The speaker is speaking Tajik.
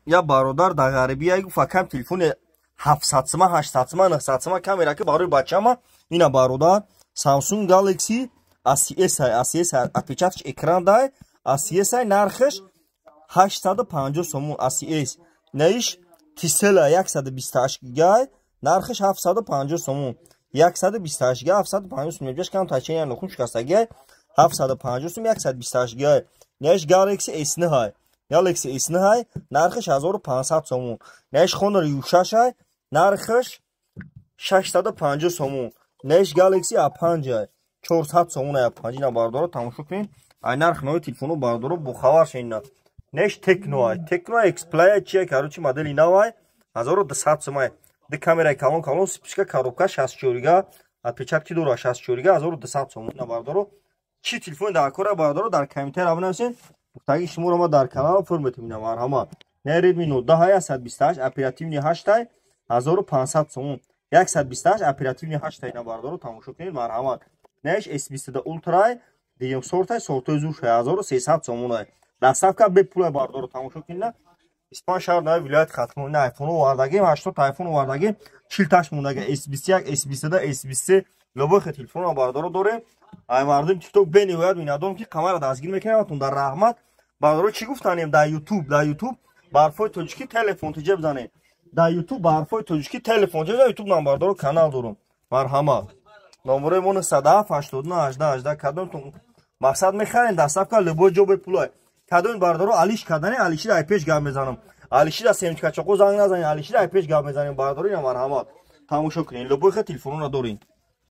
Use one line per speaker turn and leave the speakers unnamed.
Я бародар дар ғарибия гуфт: «Акам, телефони 700 сима, 800 сима, 900 сима камера, ки барои бачама». Ина, бародар, Samsung Galaxy ACS, ACS, отпечаток экран дай, ACS, нархаш 850 сомон ACS. Наиш Tcell 128 гигай, нархаш 750 сомон. 128 гига 750 сомон. Ҷаш кам тачения нохун шикастагиай, 750 сом, 128 гигай. Наиш Galaxy S9, Galaxy S9, нархаш 1500 сомон. Наиш Honor U6, нархаш 650 сомон. Наиш Galaxy A5 400 сомон, A5. Ина, бардоро, тамошо кунед. Ай нарх нави телефоно, бардоро, бохабар шена. Неш Tecno ай, Tecno Xplay чия, короче, модели навай, 1200 сомай. Ди камераи калон калон, вспышка, коробка, 64 га, отпечатки дора, 64 га, 1200 сомон. Ина, бардоро, чӣ телефон дар кора, бардоро, дар комментария бинависед, гуфтаги шуморо ма дар канал фурметем. Ина, марҳамат, не Redmi Note 10, 128 оперативный 8, 1500 сомон, 128 оперативный 8. Ина, бардоро, тамошо кунед, марҳамат. Неш S22 Ultra, дуюм сортай, сортои зур, 1300 сомонай, доставка бепула. Бардоро, тамошо кунед. 25 шаҳр нави вилояти Хатлон. Ина айфон овардагим, 80 айфон овардагим, 40 таш мондаги, S21, S22, S23, любой телефонро, бардоро, дорем. Ай мардум Тикток бениҳоят миннатдорам, ки қамара дастгир мекунам, дар раҳмат. Бардоро, чӣ гуфтанем? Дар Ютуб, дар Ютуб барфои тоҷикӣ телефон тиҷа бизанед. Дар Ютуб барфои тоҷикӣ телефон тиҷа, Ютуб нам, бардоро, канал дорум. Марҳамат, номерои мо 97 89 18 18. Кадомтон мақсад мехарем, доставка любой ҷо бепулай. Кадоми, бардоро, алиш кардане, алишида ай пеш гап мезанам. Алишида семечкачоқо занг назанед, алишида ай пеш гап мезанем, бардоро. Ина, марҳамат, тамошо кунед, любой хел телефонро дорем.